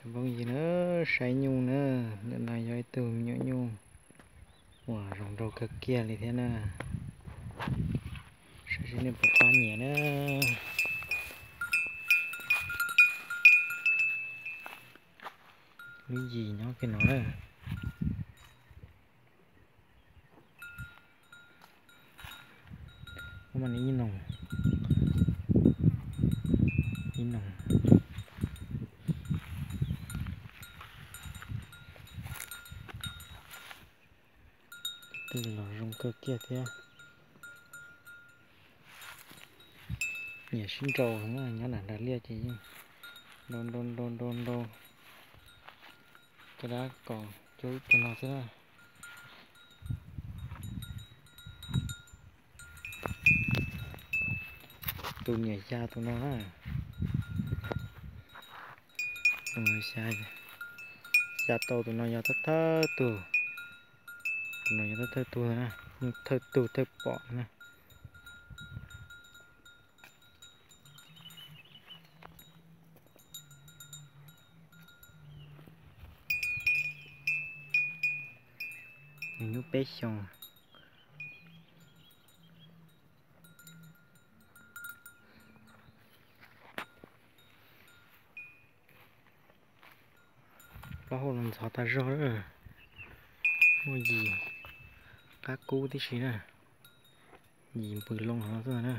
Phooj ywg na, saib nyuj na, ntawm no yog ib tug me nyuam nyuj uas zoo nraug kawg kiag li thiab na. Saib seb nej puas pab nyiam na. Lub yim nyob kiag no na. Ib noog, ib noog, twb los zoo kawg kiag thiab. Nyiam sib nraus na, nyob nram nrag liaj ces yeej nrau nrau nrau nrau nrau. Caj dab kom cuag ib tug no xwb na. Tus niam xya tus no na. Tus no xya, xya tau tus no yog thawj thawj tug. Tus no yog thawj thawj tug na, thawj tug thawj pom na. Nws nyuj peb xyoos. Plaub hau los ntxhov tag zog lawm. Muaj yim qab kub tib si na. Yim npws loo hov xwb na.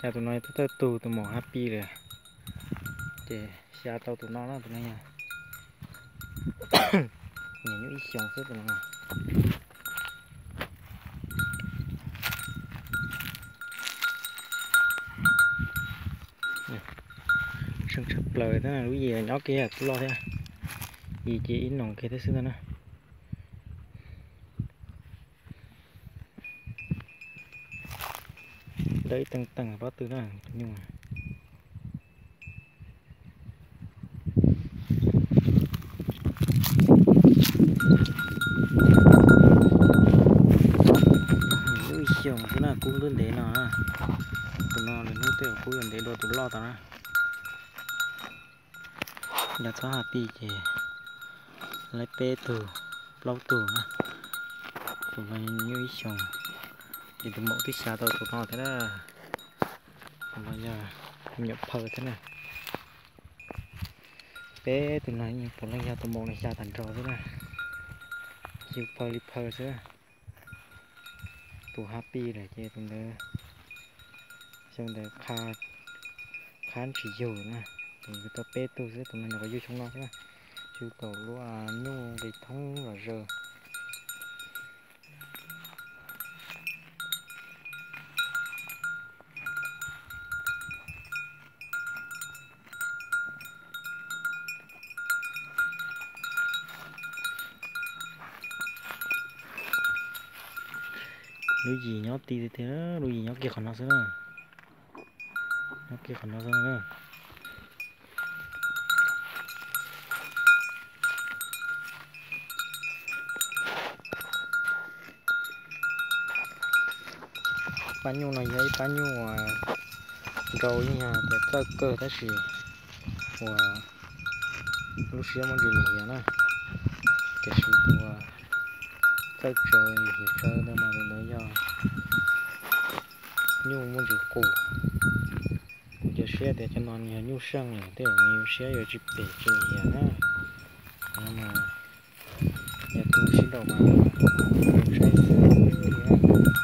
Xya tus no thawj tug tus maum happy lawm. Ces xya tau tus no na, tus no yog niam nyuj ib xyoos xwb tus no. Seej tshaj plaws thiab, lub yim nyob kiag yam tub loj thiab. Yim ces ib noog kiag thiab xwb ntag na. Dawb ib teeg teeg pob tw na tus nyuj. Lub ib xyoos xwb na, kub ntub ntev no. Tus no lwm hnub tej zaum kub yuav ntev dua tus loj tas na. Yog txhob happy ces laib peb tug plaub tug na. Tus no nyuj ib xyoos, ces tus maum twb xya tau tus no thiab na. Tus no yog me nyuam phaw thiab na. Peb tus no puav leej yog tus maum no xya tag nrho xwb na. Yug phaw li phaw xwb. Tus happy lawm ces tus ntawd xyoo ntawd qhab tsis yug na. Ces yug tau peb tug xwb, tus no nyuam qhuav yug xyoo no xwb na. Yug tau lub nyuj nqis thoob los zaws. Lub yim nyob ti tiag tiag, lub yim nyob kiag qhov no xwb na. Nyob kiag qhov no xwb na. Pab nyuj no yog ib pab nyuj uas nrau yeej yog tias txawj kawg tab sis uas lub siab muaj ntsis lim hiam na. Tiam sis tus uas txawj tsawv lim hiam tsawv ntawd mas tus ntawd yog nyuj muaj ntsis qus. Kuv cia siab tias cov no nws yog nyuj seej lawm tej zaum nws siab yuav tsis phem tsis lim hiam na. Qhov no mas yog tus sib nraus mas saib xwb li na.